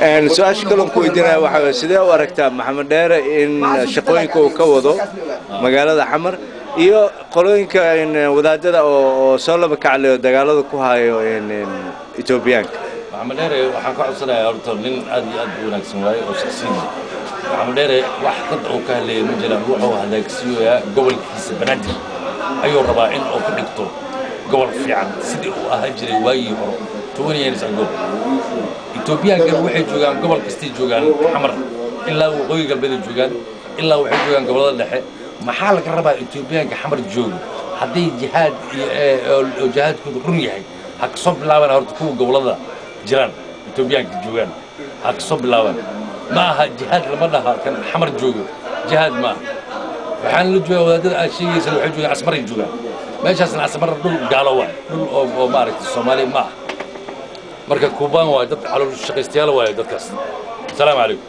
Su-aasha kaloon ku weydiinaya waxaa waye, sidee u aragtaa Maxamed Dheere in shaqooyinka uu ka wado magaalada Xamar iyo qolooyinka wadaadada oo soo laba kacleyo dagaalada ku hayo Etoobiyaanka? Maxamed Dheere waxaan ka codsanayaa, horta nin aad iyo aad u wanaagsan waaye oo shakhsiyadii Maxamed Dheere wax dad uu ka hadleeyay ma jiraan. Wuxuu hadaagsiiyoyaa gobolkiisa Banaadir ayuu rabaa in uu ka dhigto gobol fiican sidii uu ahaan jiray waagii hore, 20 years ago. Etoobiyaankan waxay joogaan gobol kastay joogaan, Xamar ilaa waqooyi galbeeday joogaan, ilaa waxay joogaan gobollada dhexe. Maxaa laga rabaa Etoobiyaanka Xamar joogo? Hadday jihaad iyo oo jihaadkoodu run yahay, ha ka soo bilaabaan horta kuwa gobollada jiraan. Etoobiyaanka joogaan ha ka soo bilaabaan. Ma aha jihaad, lama dhaha kan Xamar joogo jihaad ma aha. Waxaan la joogaa wadaadada aad sheegaysan, waxay joogaan Asmaray joogaan. Meeshaasna Asmar dhul gaalo waay, dhul oo maaragtay Soomaali ma aha. Marka kuubaan waayo, dad calool shaqaystayaal waayo dadkaas. Asalaamu calaykum.